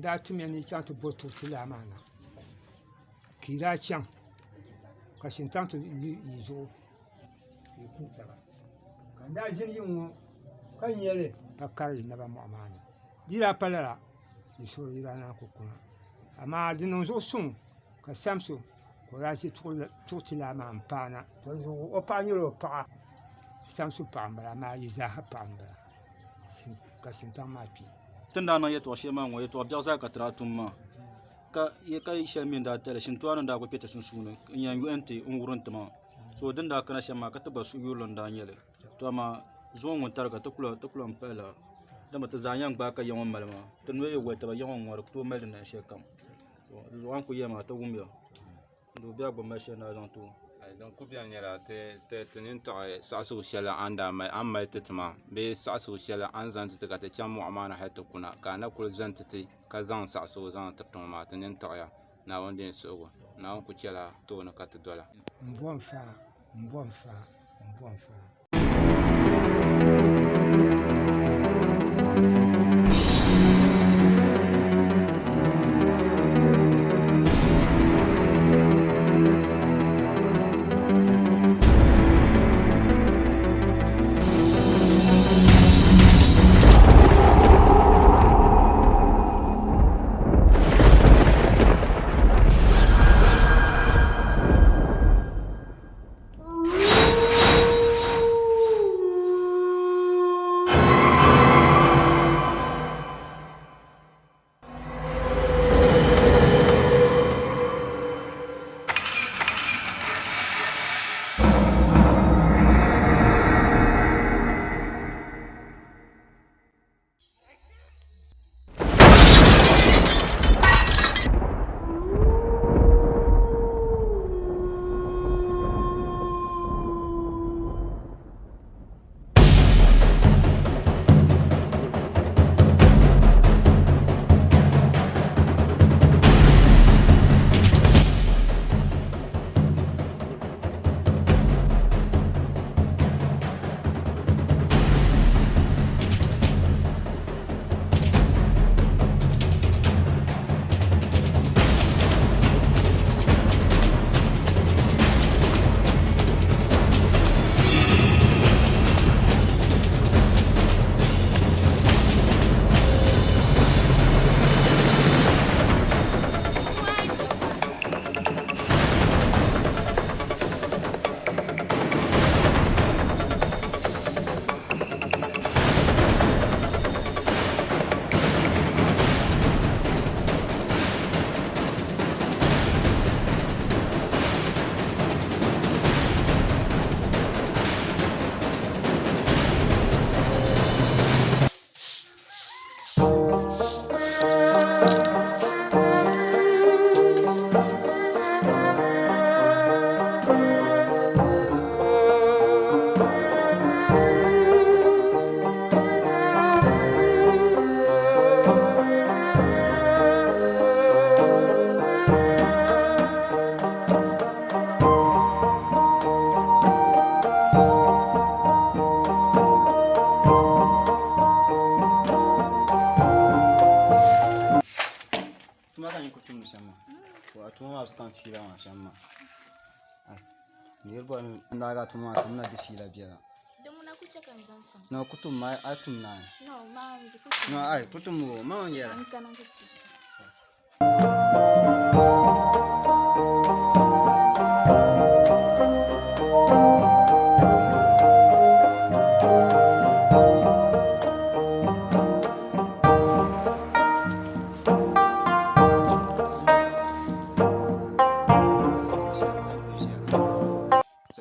daa tumiya ni yi chaŋ ti bo tuɣitilaa maa na ka yi daa chaŋ ka shintaŋ ti lu yi zuɣu ka yi ku taba ka n daa ʒini yiŋ ŋɔ ka nya li ka kari yi naba mɔɣu maa ni di daa pa lala yi suhuri yi daa naan ku kuna amaa di niŋ zuɣu suŋ ka Samson ka o daa ʒi tuɣitilaa maa m-paana to di zuɣu o paɣa nyɛla o paɣa Samson paɣa m-bala amaa yi zaaha paɣa m-bala ka shintaŋ maa kpi. Ti ni daa niŋ yɛtɔɣ shɛli maa ŋɔ yɛtɔɣ biɛɣu zaa ka ti daa tum maa ka yi shɛli mi n-daa tali shintɔra ni daa kuli kpe ti sunsuuni n-yɛn yɔhi nti n-wurim ti maa so din daa kana shɛm maa ka ti gba suhuyurili n-daa nyɛ li to amaa zuŋɔ ŋun tariga ti kula m-pahila dama ti zaa yɛn gbaai ka ya ŋɔ mali maa ti noli yi wali taba ya ŋɔ ŋ-ŋɔ di ku tooi mali di nahin shɛli kam di zuɣu a ni kuli yɛli maa ti wumya Doo bɛ a gba mali shɛli ni a zaŋ ti o. Din kuli biɛni nyɛla ti nini tiɣi saɣasigu shɛli a ni mali ti ti maa bee saɣasigu shɛli a ni zaŋ ti ti ka ti chɛŋ moɣu maa ni hali ti kuna ka a na kuli zaŋ ti ti ka zaŋ saɣasigu zaŋ tiri ti ŋɔ maa ti nini tiɣiya Naawuni deei suhigu Naawuni ku chɛla tooni ka ti dola. M bo n-faa, m bo n-faa, m bo n-faa. Tuma ka n ku tumdi shɛm maa to a tuma maa kam fiila maa shɛm maa niraba n daa gaa tuma maa ka mi na di fiila biɛla no ku tum ma a tum naai no ai ku tum o ma n yɛla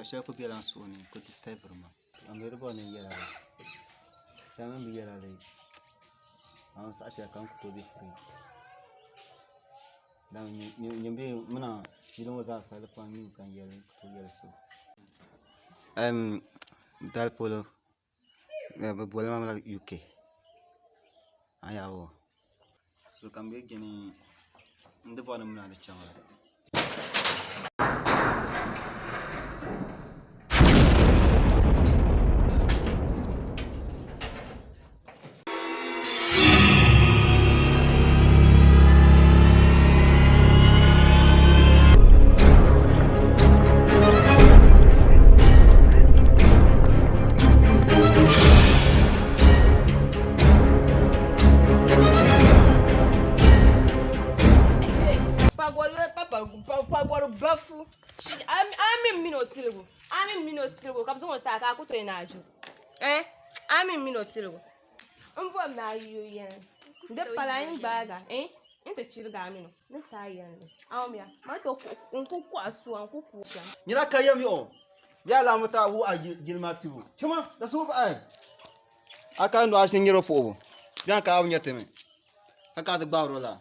Shɛli ku biɛla n suhu ni ku distaabiri ma niraba ni yɛla shab mii bi yɛla li saha shɛli ka n ku tooi bɛ firii Dali polo bi boli ma la UK ayawo so ka n bɛ jɛni n di bori ni mina di chaŋ la. mini o piligu a mi mini o piligu ka bi zaŋ o ti a ka a ku tooi naai ju eh a mi mini o piligu n bori ni a yi o yɛli di pala n gbaaga eh n ti chirigi a mini o ni ti a yɛli awumiya man to n ku kɔhi suwa n ku ku shɛm. Nira ka yɛm yɔɣu bee alaamu ti a wuhi a jilima tibu chama da suhu paɣi a ka nɔhi shini nyɛri puhibu bɛn ka a bi nya ti mi ka ka ti gbaari o laa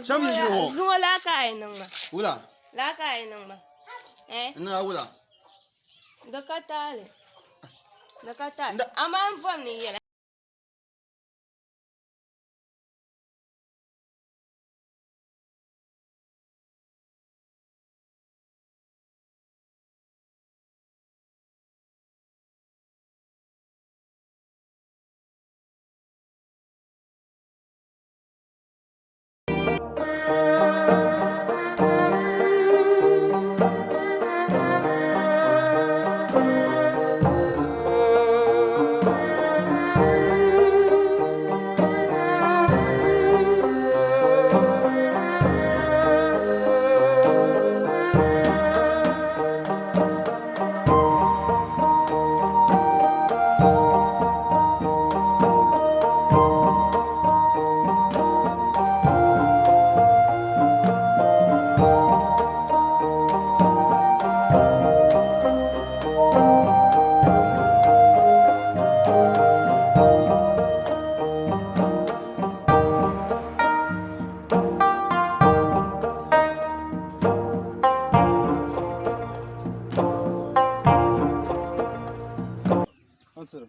shɛm yi yiri ŋɔ zuŋɔ laa ka a yi niŋ ma wula laa ka a yi niŋ ma eh n niŋ a wula di ka taali di ka taali amaa n bɔri ni n yɛla Answer.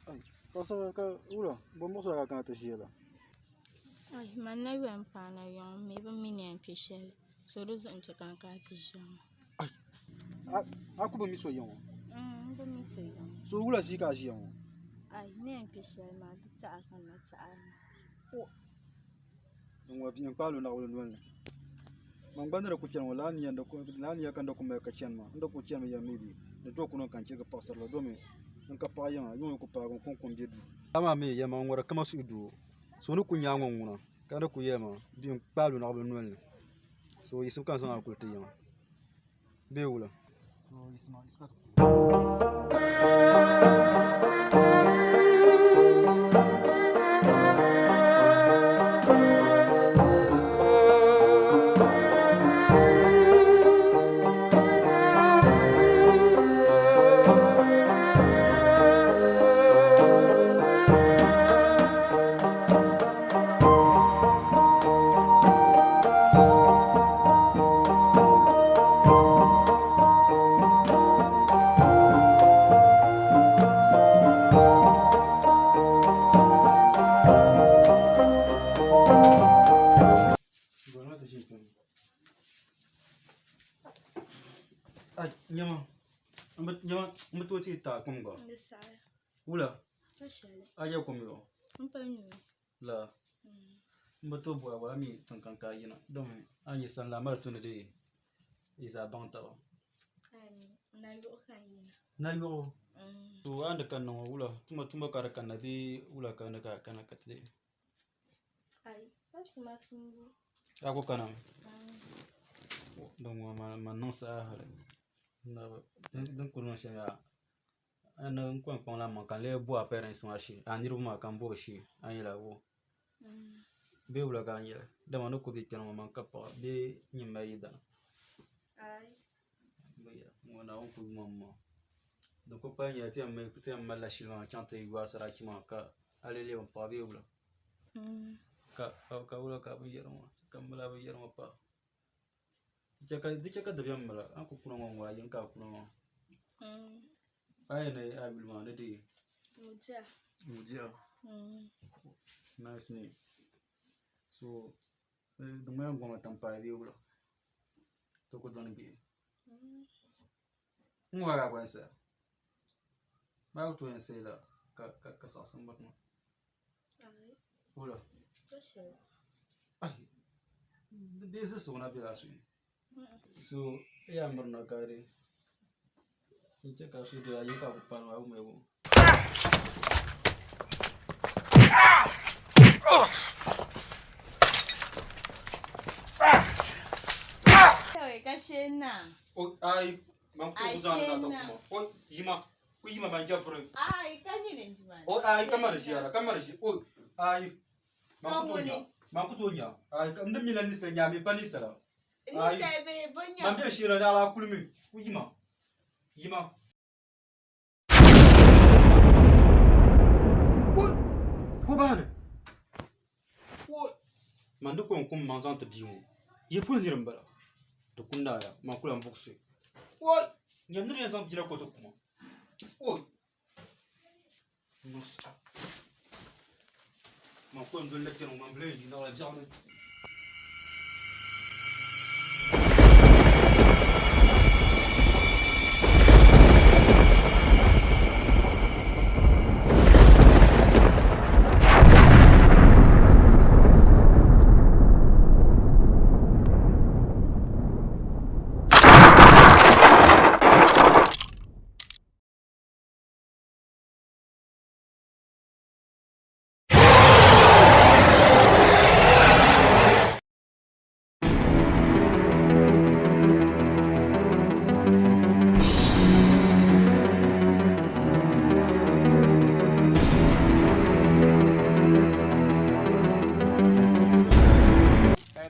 Ai, paɣasara ka wula bɔ muɣisira ka kana ti ʒiya la. Ai, man na yɔn paana yiŋ m mi bi mi ni yɛn kpe shɛli so di zuɣu n-chɛ ka n kana ti ʒiya ŋɔ. Ai, a ku bi mi so yiŋ ŋɔ? M bi mi so yiŋ ŋɔ. So wula ʒii ka a ʒiya ŋɔ? Ai, ni yɛn kpe shɛli maa di taɣi ka n na taɣi li. Din ŋɔ viɛn kpaai lu naɣibili noli ni. Man gba ni di ku chani ŋɔ lala niya ka n di ku mali ka chani maa. N di ku chanimi yɛli mi bee di tooi ku niŋ ka n chɛ ka paɣasarili domi n ka paɣa yiŋa yuŋ yi ku paagi n kɔŋko m-be duu. Lala maa mi yɛlimaŋli ŋɔ di kama suhudoo. So ni ku nyaai ŋɔ ŋuna ka di ku yɛli ma bihim kpaai lu naɣibili noli ni. So yiɣisimi ka n zaŋ a kuli ti yiŋa bee wula? N bi tooi ti taai kum gba wula a yɛ kum yɔ la n bi tooi bɔhi a mi tiŋ kam ka a yina domi a ni nyɛ sani la a mali tuni dee yi zaa baŋ taba nayuɣu to a ni di kanna ŋɔ wula tuma tuma ka di kanna bee wula ka ni ka a kana ka ti dee a ku kana mi din ŋɔ man niŋ saha hali din kuli niŋ shɛm yaa A ni n kɔŋ kpaŋ la maŋ ka n lee bo a parents maa shee a niriba maa ka n bo bi shee a ni yɛli a bee wula ka a ni yɛli dama ni ku be kpɛna ŋɔ man ka paɣa bee nyin mali yidana ŋɔ Naawuni ku yuma m maa din ku kpalim nyɛla ti yɛn malila shili maa chaŋ ti yo a saraki maa ka a lee lebi m paɣa bee wula ka wula ka binyɛra ŋɔ ka m mali a binyɛra ŋɔ pa Di chɛ ka dabiɛm m-bala a ni kuli kuna ŋɔ n-waai yiŋ ka a kuna maa a yi ni a yuli maa ni deei Wudiya nice name so di ŋmanila goma tampaai bee wula ti ku dɔni bihi n waai a gba n saya maa ku tooi yɛn sayi la ka saɣisi m-biri ma Wula bihi zilisigu na bela a suhu ni so yaa mirina ka di n chɛ ka a suhu doli a yiŋ ka a ku paai maa wumya bo. Ai, ka shee naa. O ai man ku Ai, tooi zaŋ shee na ta naa. kuma. O yima ku yima man je vuri. Ai, ka nyini n ʒi O ai ka mali ʒiya ka mali ʒi. O ai man ku tooi nya. Man ku tooi nya. Ai ka n di mi la ninsal nya mi pa ninsala. Ai Ninsal bihi bo nya. man bɛ sheera daa la kulimi ku yima. Yima. Ko bahani. Ko man di ko n kum maŋ zaŋ ti bia ŋɔ. Yi kuli niri n bala. Di ku naaya man ku lan buɣisi. O nyam ni di yɛn zaŋ bia na ka o ti kuma. O niŋ Man ku yɛn doli la chani ŋɔ man bi lee ʒi naɣila biɛɣu ni.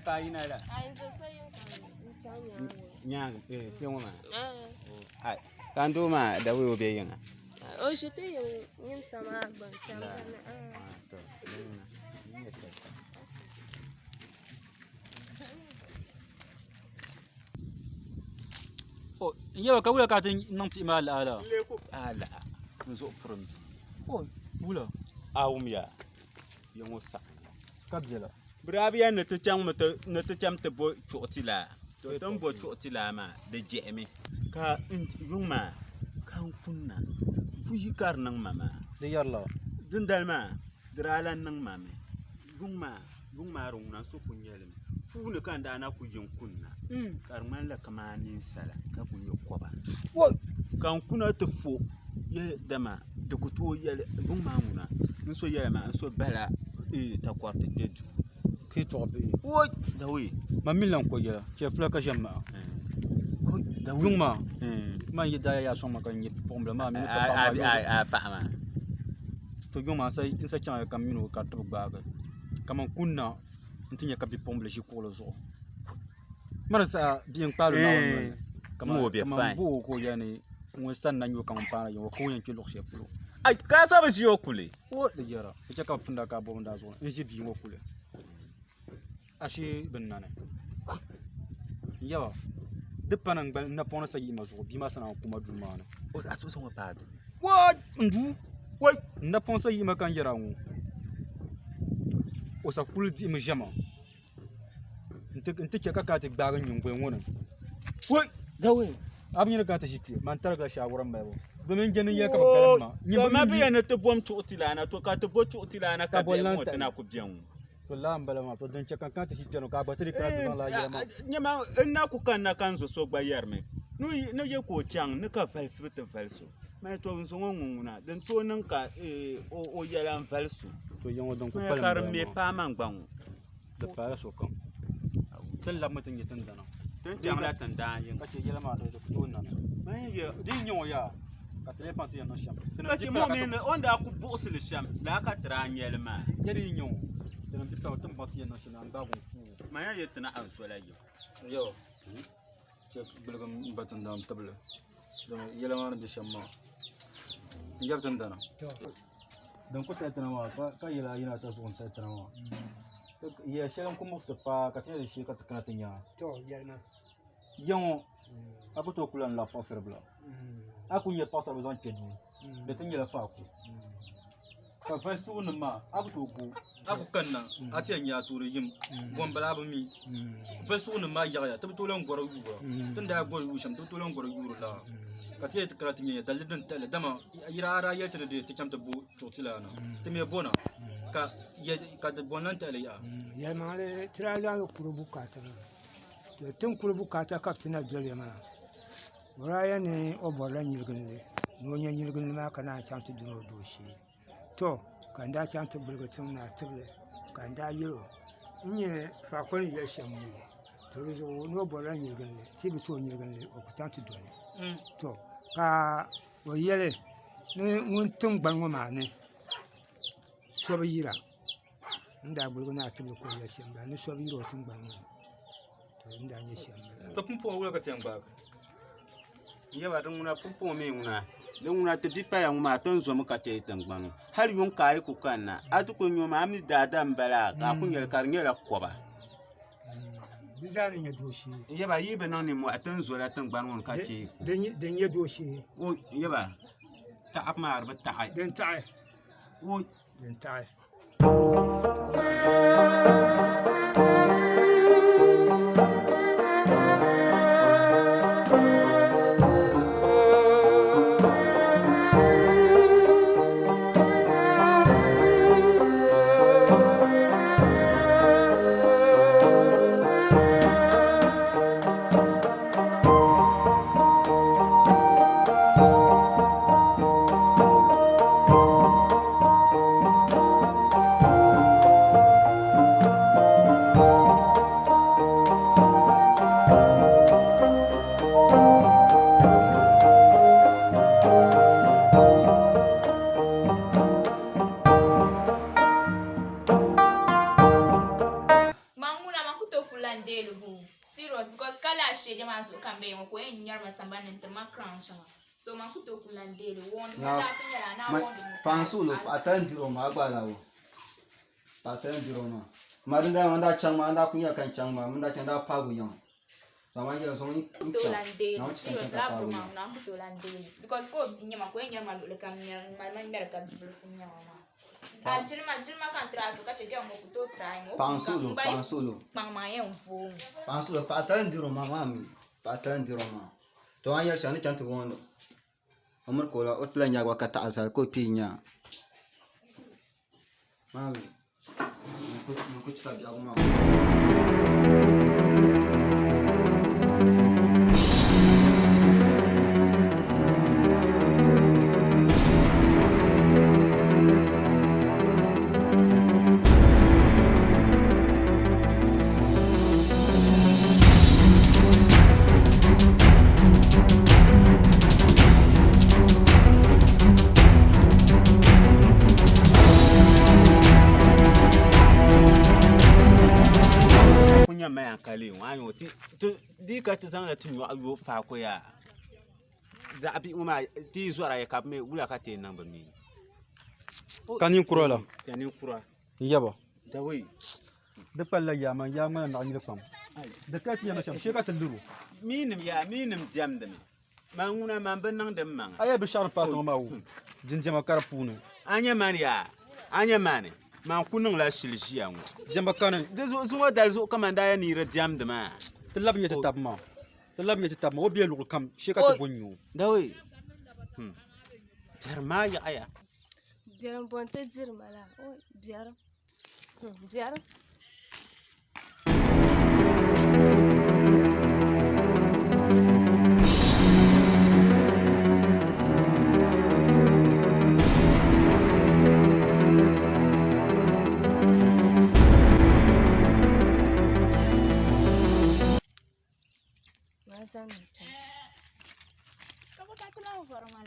Ka yina la nyaanga kpɛ ŋɔ maa ai ka n doo maa dawei o bɛ yiŋa O ʒi ti yiŋ nyimsa maa gbuni chaŋ kana. N yɛba ka wula ka a ti niŋ pihi maa lahi la? N lee ku paai laha n zuɣu pirim bia. Wula? A wumya ya ŋɔ saɣimya. Ka biɛla. Bɛ daa bi yɛli ni ti chaŋmi ni ti cham ti bo chuɣu ti laa. To ti ni bo chuɣu ti laa maa di jɛhimi ka yuŋ maa ka n kunna buyi ka di niŋ ma maa. Di yɛrila. Dindali maa di daa lan niŋ ma mi yuŋ maa yuŋ maa di ŋuna n so kuli nyɛ li mi puuni ka n daa na kuli yi n kunna ka di ŋmanila kamani ninsala ka kuli nyɛ koba ka n kuna ti fo dama di ku tooi yɛli yuŋ maa ŋuna n so yɛla maa n so bahila takoriti kpɛ duu Ka yɛtɔɣa bihi woi dawei man mi lan ko yɛla chɛfula ka ʒe maha yuŋ maa man yi daa yaa sɔŋ ma ka n nyɛ buɣumbila maa mini ka paɣa maa a paɣa maa to yuŋ maa n sa chaŋ ya ka m mini o ka ti bi gbaagi ka man kunna n ti nya ka bipuɣimbila ʒi kuɣuli zuɣu mani saha bia n kpaali o naawuni noli kaman bo o ka o yɛli ni ŋun sani na nyɛ o ka ŋun paana yɛn o ka o yɛn kpɛ luɣu shɛli polo Ai ka a sa bi ʒi o kuli o di yɛra di chɛ ka bi punda ka a bɔbi n daa zuɣu n ʒi bia ŋɔ kuli ashee bin nani n yɛba di pa ni n napoŋ ni sa yihi ma zuɣu bia maa sana kuma duu maa ni a so zaŋ o paai duu wai n duu wai n napoŋ sa yihi ma ka n yɛra ŋɔ o sa kuli dihimi ʒɛma n ti chɛ ka kana ti gbaagi n nyingoli ŋɔ ni woi dawei a bi nyɛ ni kana ti ʒi kpɛ man tarigila shaawara malibu domin n je ni yɛli ka bi galim ma ka ma bi yɛn ni ti bom chuɣu ti lana to ka ti bo chuɣu ti lana ka biɛhigu ŋɔ ti na ku bɛ ŋɔ to laa n bala maa to din chɛ ka n kana ti ʒi kpɛ ka a gba ti di kana ti zaŋ laa yɛla maa nyɛma n na ku kanna ka n zo so gba yɛrimi ni yɛ ka o chaŋ ni ka valisibu ti valisi o mali to n zo ŋɔ ŋun ŋuna din tooi niŋ ka o yɛla n valisi o to ya ŋɔ din ku pali ka di mɛ paai man gba ŋɔ Di paala sokam. Ti ni labimi ti nyɛ tindana. Ti ni chaŋla tindaan yiŋa. Ka chɛ yɛla maa di ku tooi nani. Di yi nyɛ ŋɔ yaa, ka ti lee paŋ ti yɛn niŋ shɛm. Ka chɛ ŋɔ mi ni o ni daa ku buɣisi li shɛm, laa ka ti daa nya li maa. Ya di yi nyɛ ŋɔ, tinim ti paŋ ti ni baŋ ti yɛn niŋ shɛm ni a ni gbaagi o n-ku o. Man ya yɛ ti naɣ n sola yiŋ. Yo, chɛ gbuligim m ba tindaan tibili, dama yɛla maa ni be shɛm maa, n yɛbi tindana. Din ku tahi ti na maa ka yɛla ayi ni ata zuɣu n-tahi ti na maa. Yɛl shɛli n-ku muɣisi paa ka ti nya di shee ka ti kana ti nya a. Ya ŋɔ a ku tooi kuli lan labi paɣisaribila. A ku nya paɣisaribila zaŋ kpe duu di ti nyɛla faako. Ka valisigunima maa a ku tooi ku a ku kanna a ti yɛn nya a tooni yim bɔ m-bala a bi mi. Valisigunima maa yaɣiya ti bi tooi lan gɔri yuura. Ti ni daa gɔri yuui shɛm ti bi tooi lan gɔri yuuri lala. Ka ti yɛli ti kana ti nya ya daliri din tahili dama yi daa yɛli ti ni dee ti chaŋ ti bo chuɣu tilana ti mi bo na ka di bo n-lan tahili yaha. Yɛlimaŋli ti daa zaŋli kuri bukaata maa to ti ni kuri bukaata ka bi ti na doliya maa o daa yɛli ni o bɔrila nyiliginli ni o nya nyiliginli maa ka naan chaŋ ti dini o dooshee to ka n daa chaŋ ti gbuligi tiŋ naa tibili ka n daa yɛli o n nyɛ faako ni yɛli shɛm n bɔŋɔ. To di zuɣu ni o bɔrila nyiliginli ti bi tooi nyiliginli o ku chaŋ ti doli. To ka o yɛli ni ŋun tiŋgbani ŋɔ maa ni so bi yira n daa guligi ni a tibili ka o yɛli shɛm bala ni so bi yiri o tiŋgbani ŋɔ ni to n daa nyɛ shɛm bala. To pumpɔŋɔ wula ka ti yɛn gbaagi? N yaba din ŋuna pumpɔŋɔ mi ŋuna din ŋuna ti bi pala ŋɔ maa ti ni zomi ka chɛ tiŋgbani hali yuŋ ka a yi ku kanna a ti ku nyo maa a mi daadam m-bala ka a ku nyɛli ka di nyɛla kɔba. Di zaa ni nyɛ dooshee. N yaba yi bi niŋ nimmɔhi ti ni zola tiŋgbani ŋɔ ni ka chɛ ku. Din nyɛ dooshee. O n yaba taɣibu maa di bi taɣi. Din taɣi. O din taɣi. Man ŋuna man ku tooi kuli lan deei li hoo serious because ka laa sheeja maa zuɣu ka n be ya ŋɔ ka o yɛn ŋmɛri ma sambani ni n tiri ma crown shɛŋa so man ku tooi kuli lan deei li warning ŋun daa pun yɛli a ni a warning ŋɔ Paɣa n suhuri paɣa tali n diri o maa gba la o paɣa tali n diri o maa ma din daa daa chaŋ maa n daa ku nyɛla ka n chaŋ maa n daa chaŋ daa paagi o yiŋa to amaa yɛli so n ku tooi chaŋ lan deei li Naawuni chɛ ka n serious chaŋ ka laa paagi buri o maa yiŋa ŋuna n ku tooi lan deei li because ka o bia nyɛ ma ka o yɛn ŋmɛri ma luɣuli kam n mali ma ŋmɛri ka bibilifu nyɛ ma maa a jilima jilima ka n tiri a zuɣu ka chɛ gɛm ŋɔ ku tooi try ma o paɣa n ka suhuri n o gba paɣa n suhuri o kpaŋ maa yɛn vooi mi paɣa n suhuri o paɣa tali n diri o maa maa mi paɣa tali n diri o maa to a ni yɛli shɛm ni chaŋ ti warning o miri ka o ti lahi nya gba ka taɣa zali ka o kpee nya maa mi n ku chɛ ka biɛhigu maa Ku nyɛ maya ka lee ŋɔ ayo ti di ka ti zaŋla ti nyoɣu yo faako yaa zaɣ bihi ŋɔ maa ti yi zɔra ya ka bi mi wula ka ti yɛn niŋ bi mi Ka ninkura la ka ninkura n yaba dawei Di palila yaa man yaa ŋmanila naɣ nyili pam. Di kaya ti yɛn niŋ shɛm, shee ka ti lir o. Mii nim yaa, mii nim diɛmdimi. Man ŋuna man bi niŋdi m maŋa. A yɛli binshɛɣu ni paai tiŋa maa wum din diɛma ka di puuni. A nyɛ mani yaa, a nyɛ mani, man ku niŋla shili ʒiya ŋɔ. Diɛma kani. Di zuɣu zuŋɔ dali zuɣu kaman daa yɛn ni yi di diɛmdi maa. Ti labi nya ti taba maa, ti labi nya ti taba maa, o bela luɣili kam, shee ka ti bo n-nya o. Dawei, biɛrim maa yaɣiya. Biɛrim bɔ n-ti diri ma laa, o biɛrim. Biɛri.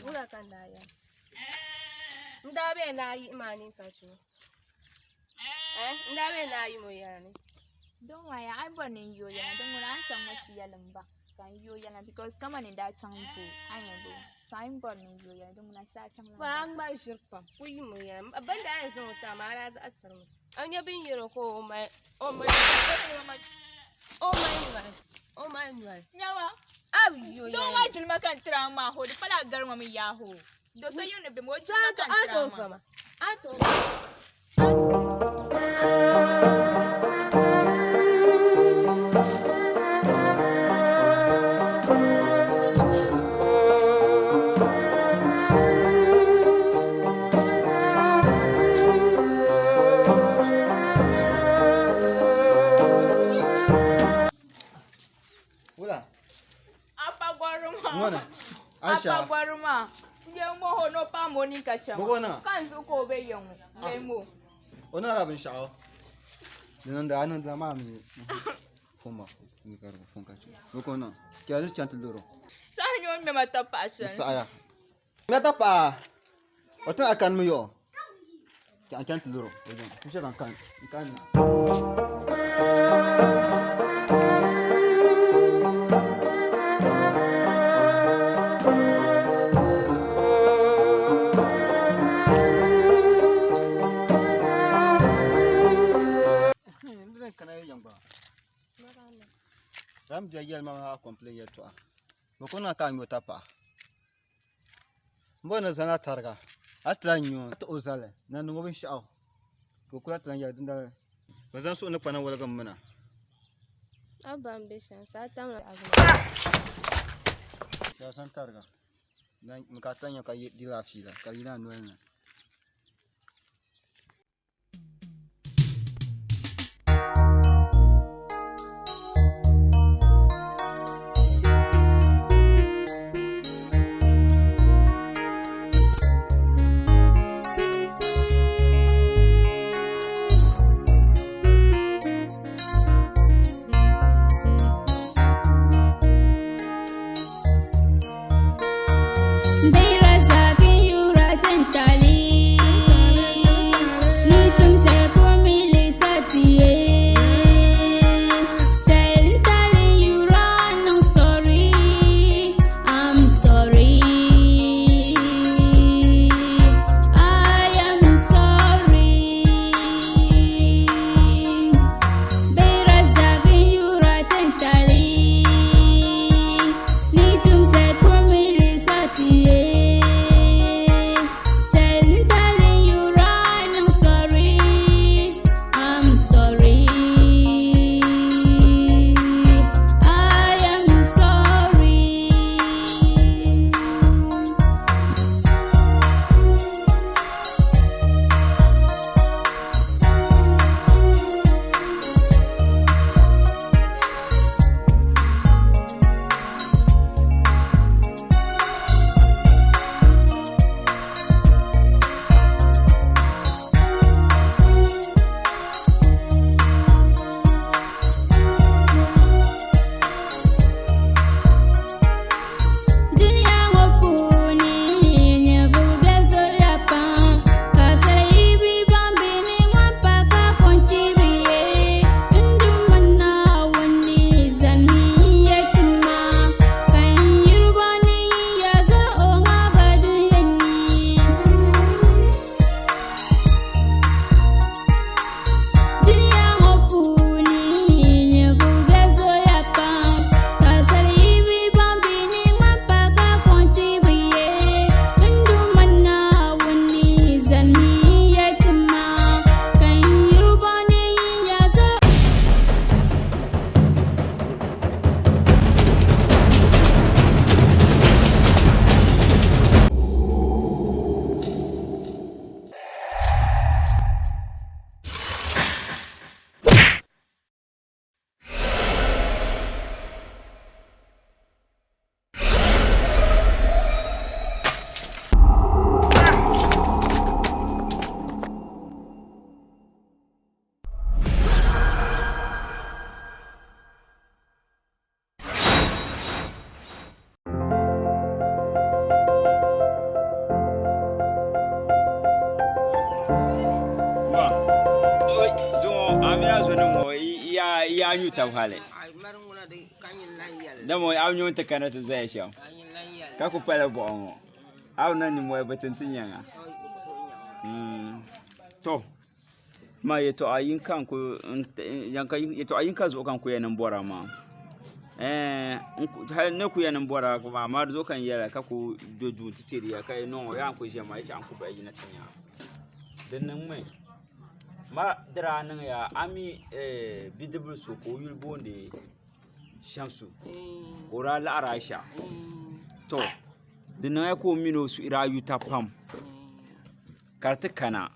Wula ka n daa yɛli n daa bɛ ni a yihi maa ni ka chɛ o n daa bɛ ni a yihi o yɛla ni Din ŋɔ ya a yi bɔri ni n yi o yɛla din ŋuna a ni chaŋ ŋɔ ti yɛli m ba ka n yi o yɛla because kamani n daa chaŋ bo a ni yɛn bo so a yi bɔri ni n yi o yɛla din ŋuna shee a chaŋ la a ŋma ʒiri pam ku yim o yɛla bin daa yɛn zaŋ o ti a maa a daa zaɣasirimi a nyɛ bin yɛro ka o mali o mali o mali noli o mali noli Nyawa a bi yi o doo yɛla maa jilima ka n tiri a maa ho di pala a gari ŋɔ mi yaa ho do so yiŋ ni bɛ mi o jilima ka n a tiri tooi a maa fama a tooi Wula? A pa gɔri maa. Ŋɔni? Aisha. A pa gɔri maa. N yɛn ŋɔ o ni o paami o nini ka chɛ ma. Bɔbɔ na. Ka n zuɣu ka o be ya ŋɔ. N yɛn ŋɔ. O niŋla binshɛɣu. Di niŋdi a niŋdi maa mi. Foma ni ka di fon ka chɛ bi ko niŋ chɛli ni chɛni ti loro. Saha nyɛ o ŋmɛma tapaɣa shɛli. Di saɣaya ŋmɛ tapaɣa o ti a kanimi yɔ n chɛni ti loro o yiŋa n chɛ ka n kan na. Rambiya yɛli ma maa kɔmplɛn yɛltɔɣa bɛ ku niŋ ka a nyo tapaɣa m bo ni zana tariga a ti lahi nyo ti o zali ni niŋ o binshaɣu ka o kuli ti lahi yɛli dindali bɛ zaŋ suhu ni kpana woligi m mina yaa zani tariga ka a ti lahi nya ka dihila fiila ka di yina a noli ni. Yaa nyu tabi hali dama a bi nyu ti kana ti zaya shɛm ka ku pala buɣum ŋɔ a bi niŋ nimmohi bi ti n ti nyaŋa to Ma yɛltɔɣa yinga zuɣu ka n ku yɛn niŋ bɔra maa hali n ni ku yɛn niŋ bɔra maa amaa dizuɣu ka n yɛla ka ku do duu ti tiriya ka niŋ yaa n ku ʒiya maa yi chɛ n ku bahi yina ti nya di niŋmi ma di daa niŋya a mi bidib bili so ka o yuli booni Shamsu ka o daa laɣari Aisha to di niŋya ka o mini o suhu daa yu tabi pam ka di ti kana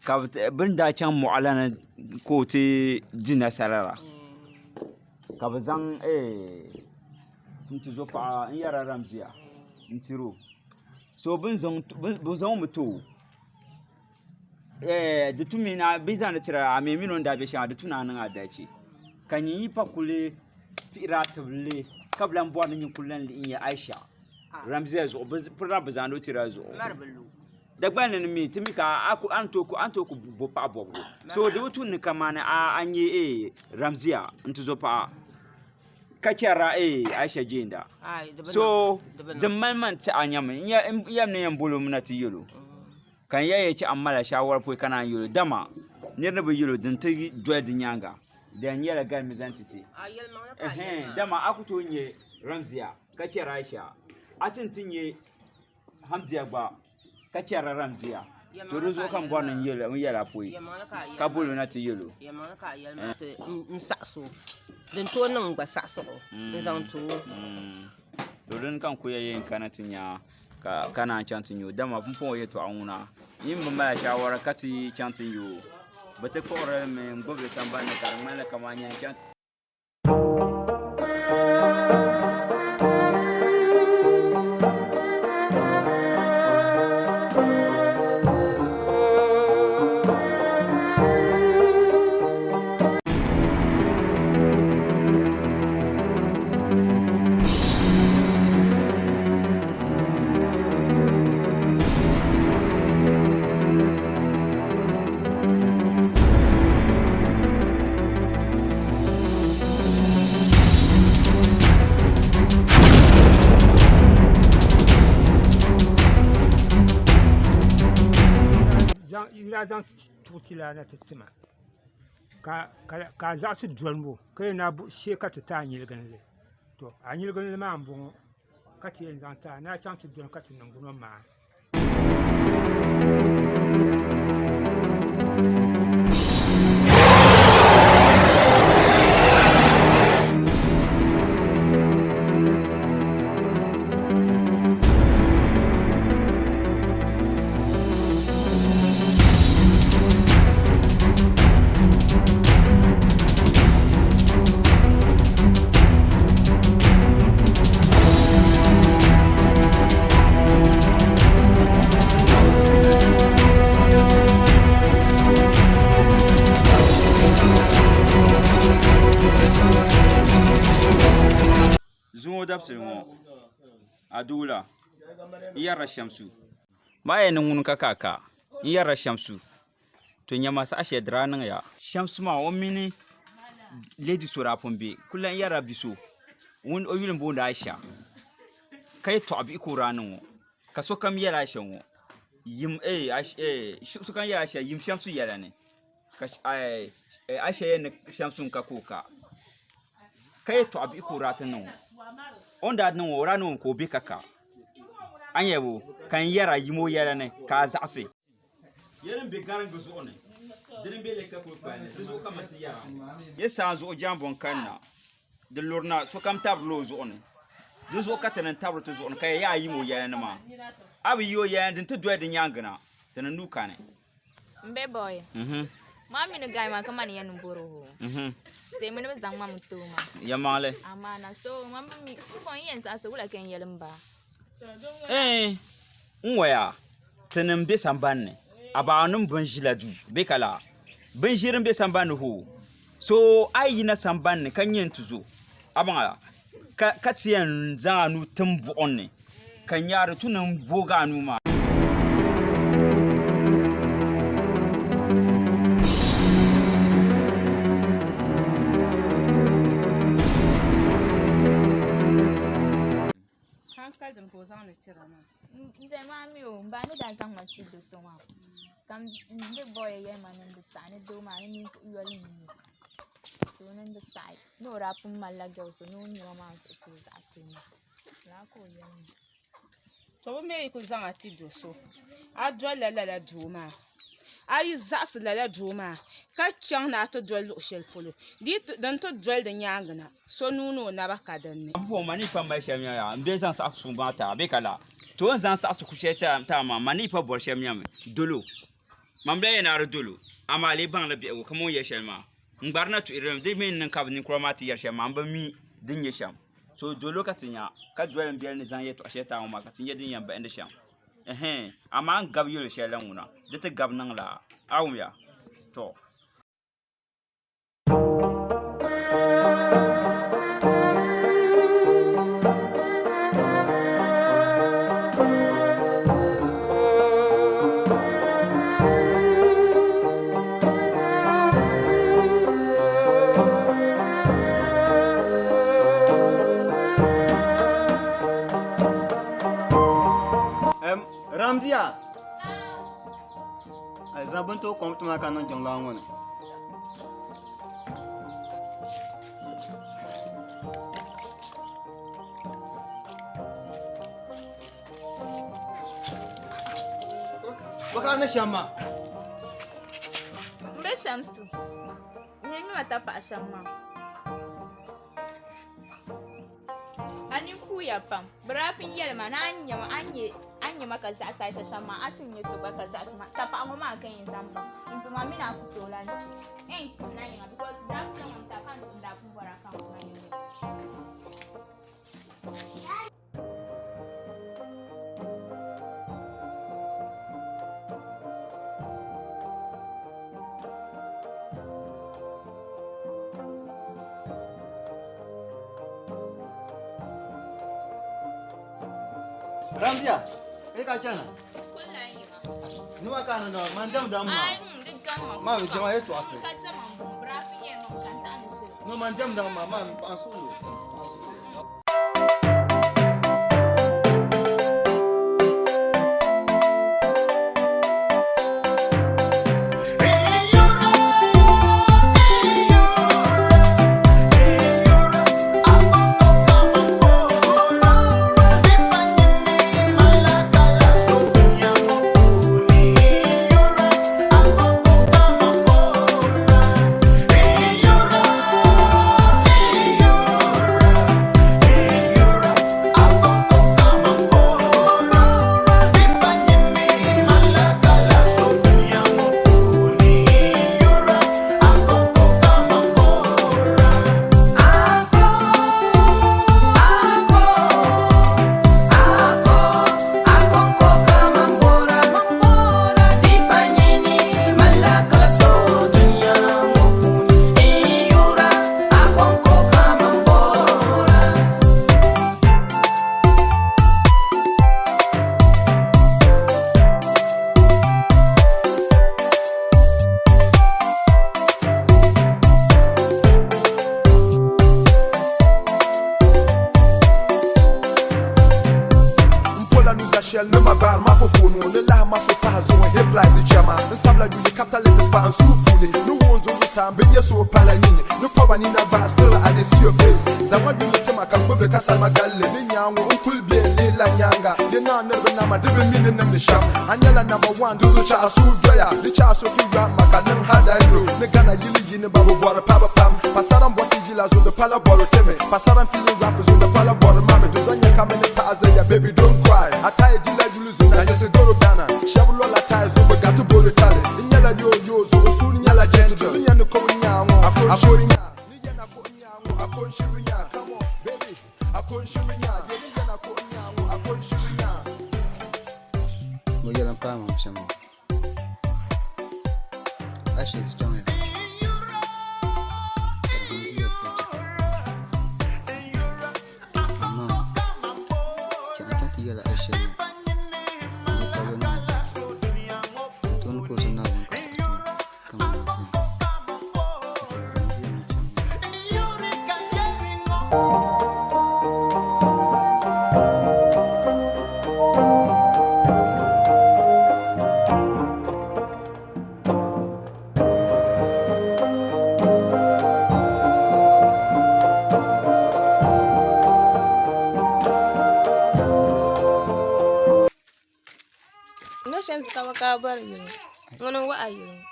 ka bi ni daa chɛŋ moɣali ni ka o ti di nasara la ka bi zaŋ n tuzo paɣa n yɛrila Ramziya n tiro so bi zaŋmi ti o di tumi bi zaŋdi tira a mii mini o ni daa bɛ shɛm maa di tu ni a niŋ adachi. Ka nyin yi pa kuli pihiri a tibili ka bi lan bɔri ni nyin kuli lan lihi n-nyɛ Aisha Ramziya zuɣu, bɛ pirila bɛ zaŋdi o tiri a zuɣu. Dagbanli ni mi ti mi ka a ni tooi ku bo paɣa bɔbigu. So di bi tu ni kamani a nyɛ Ramziya nti zo paɣa ka chɛrila Aisha Jenda. So din mali ma n-ti a nyami n yɛm ni yɛn boli o mi na ti yɛl o. Ka n yɛli ya chɛ a mali shaawara pɔi ka naan yɛl o, dama nir ni bi yɛl o din ti doli di nyaaŋa, di nyɛla galimi zaŋ ti ti. Ɛhɛn, dama a ku tooi nya Ramziya ka chɛri Aisha, a ti ni ti nya Hamdiya gba ka chɛrila Ramziya. To di zuɣu ka m bɔri ni n yɛl a pɔi ka bol o na ti yɛl o. N saɣis o, din tooi niŋ n gba saɣisigu n-zaŋ ti o. To dini ka n ku yɛn yɛn kana ti nya ka naan chaŋ ti nya o dama pumpɔŋɔ yɛtɔɣa ŋuna yi ni bi mali shaawara ka ti chaŋ ti nya o bɛ ti kpuɣiri li mi n-gbubi li sambani ni ka di ŋmanila kaman yɛn chaŋ Yi daa zaŋ tuɣi ti lana ti tima ka a zaɣisi dolibu ka yɛn na shee ka ti ti a nyiliginli to a nyiliginli maa n bɔŋɔ ka ti yɛn zaŋ ti a ni a chaŋ ti dɔni ka ti niŋgbuno maai. Zuŋɔ dabisili ŋɔ aduula n yɛrila shɛmsu Maa yɛn ni ŋuni ka ka ka n yɛrila Shamsu to nyama saha shɛli di daa niŋya Shamsu maa o mini leedi so daa pun bɛ ku lahi yɛrila bia so o yuli n booni Aisha ka yɛltɔɣa bihi ka o daa niŋ ŋɔ ka sokam yɛli Aisha ŋɔ sokam yɛli Aisha yim Shamsu yɛla ni ka Aisha yɛli ni Shamsu n ka ka o ka ka yɛltɔɣa bihi ka o daa ti niŋ ŋɔ o ni daa niŋ ŋɔ o daa niŋ ka o bɛ ka ka A ni yɛli ka n yɛra yim o yɛla ni ka a zaɣisi. Yɛli m-be gariŋgi zuɣu ni, dini m-be li ka kul kpali ni, di zuɣu ka man ti yɛra ŋɔ. Yi saa zuɣu jambɔŋ kanna, di lurina, sokam tabirila o zuɣu ni. Di zuɣu ka ti ni tabiri ti zuɣu ni, ka ya yaa yim o yɛla ni maa. A bi yi o yɛla ni, din ti doli di nyaaŋa na, ti ni nuu kani. N be boy. Maa mini guy maa ka mani yɛn bori o. Sai mini bi zaŋ ma mi too ma. Yɛlimaŋli. Amaana so man bi mi n yɛn zaɣisi wula ka n yɛli m ba. Ɛɛn n waya tinim be sambani ni a baɣa nim bin ʒila duu bee ka laa bin ʒiri n be sambani ni hoo so a yi yina sambani ni ka nyɛ n tuzo a baŋa ka ti yɛn zaŋ a nuu tim buɣum ni ka nyaari tu ni n voogi a nuu maa. Hankali dini ka o zaŋdi tira maa. N zaya maa mi o, m ba ni daa zaŋ ma ti do so maa ka m be boya yɛli ma ni n di saɣi ni doo maa ni ninvuɣ yoli n-nyɛ o. So ni n di saɣi ni o daa pun malila girl so ni o ni nya ma maa zuɣu ka o zaɣisi o maa. Lala ka o yɛli ma. To bɛ mi yi ku zaŋ a ti do so, a dolila lala doo maa. A yi zaɣisi lala doo maa ka chaŋ ni a ti doli luɣ shɛli polo, din ti doli di nyaaŋa na, so nuu ni o naba ka din ni. Pumpɔŋɔ mani yi pa mali shɛli nyɛla m bee zaŋ saɣisigu maa ti a bee ka laa? To o ni zaŋ saɣisigu shɛli ti a maa mani yi pa bɔri shɛli nyami dolo. Man bi lahi yɛli ni a di dolo amaa a lee baŋla biɛhigu kamani o ni yɛli shɛli maa. N gbarina tuhiri li mi di mi ni niŋ ka ninkura maa ti yɛri shɛm maa m bi mi din nyɛ shɛm. So dolo ka ti nya ka doli m biɛli ni zaŋ yɛltɔɣa shɛli ti a ŋɔ maa ka ti nya din yɛn bahindi shɛm. Ɛhɛn amaa a ni gabi yɛl shɛli la ŋuna di ti gabi niŋ laa a wumya tɔ. Ramdiya! Ai zaŋ bini tooi kom ti ma ka niŋ jiŋlaa ŋɔ ni. Bɛ ka ni shɛm maa. M be Shamsu. N nyɛ nyuma tapaɣa shɛm maa. A nini kuuya pam. Bɛ daa pun yɛli ma ni a ni nya ma ka zaɣisi Aisha shɛm maa, a ti ni nya so gba ka zaɣisi ma. Tapaɣa ŋɔ maa ka n yɛn zaŋ baŋ. N zo maa mini a ku tooi lan kpi. N kum na yiŋa because bɛ daa pun zaŋ ma mi ti a ka n suhu daa pun bɔri a ka n kuna yiŋa. Ramziya, kai ka chana? Nima ka na man jam dam ma. Ma bi jama ye to ase. No man jam dam ma ma an su. N pola nuza shɛli ni ma gbaari ma fofooni ŋɔ ni lahi ma so pahi zuŋɔ hip life di chɛma n sabila yuli capitalist pa n suhu puuni ni wuun zuɣu saa n bi nyɛ suhu pala nini ni kɔba nina gbahi still I dey see your face zaŋma yuli tima ka gbubili ka salima galli ni nyaanŋɔ n kuli bɛ lihila nyaanga di naa niriba nama di bi mi ni nimdi shɛm a nyɛla number one di zuɣu chaɣa suhu doya di chaɣa so ti yɔhi ma ka niŋ hadaido ni Ghana yili yini ba bi bɔri paɣaba pam pasara n bɔti yila zuɣu di pala bɔri timi pasara n feeling rap zuɣu di pala bɔri mami di zɔn nyɛ kamani paɣa zaya baby don't cry a tayi dila yuli zuɣu na nyɛsi goro Ghana shɛba lɔla tayi zuɣu bi gati bori tali n nyɛla yo yo zuɣu suuni nyɛla gentle n nyɛ ni ko n nyaa ŋɔ akori nyaa ni yɛna ko n nyaa ŋɔ akon shiri nyaa come on baby akon shiri nyaa yɛ ni yɛna ko n nyaa ŋɔ akon shiri nyaa. Mo yɛla n paai ma shɛm ŋɔ. Ashes chaŋya ka Ramziya kpacha. Amaa chɛ a chaŋ ti yɛli Aisha ni n yɛtɔɣili niŋ o tooni ka o zo Naawuni ka saɣi ti ma kaman o bia. Ka chɛ Ramziya mi chaŋ N Shamsi ka bi ka bori yili ŋɔ ŋuni n waɣa yili ŋɔ.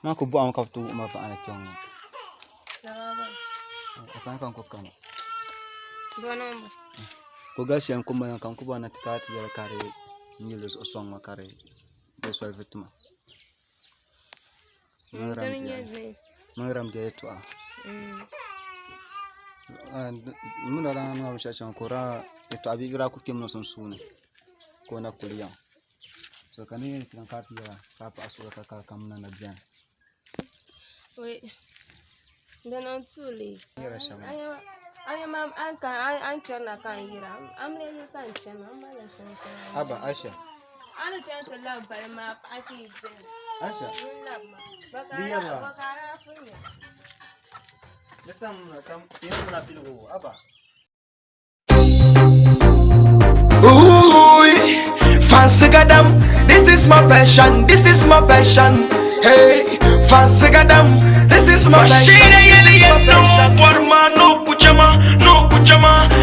Maa ku bɔhimi ka bi ti wuhi ma baɣali kpɛŋ ŋɔ a sani ka n ku kana ko galisiya n ku mali ka n ku bɔri ni ti kana ti yɛli ka di nyɛ di zuɣu sɔŋ ma ka di bɛ soli ti ma mini Ramdiya yɛltɔɣa n mini o daa niŋla binshaɣu shɛm ka o daa yɛltɔɣa bihi daa ku kpɛmi niŋ sunsuuni ka o na kuli yiŋa ka n yɛn chaŋ ka ti yɛla ka a paɣa suhu ka kamina na biɛni Di niŋ too late. A ni kpɛrina ka n yira a ni lee ka n chana a malila shɛli chana. Haba Aisha. A ni chaŋ ti labi bali maa paɣa ti yi dihim. Aisha. N labi ma. Di yɛrila. Bɔ ka a daa pun nya. Di tam tam yɛn na piligu haba. Ooh, fancy. Fansigadam, this is my fashion, this is my fashion. Hey, Fansigadam, this is my fashion, this is my fashion. No kuchama, no kuchama.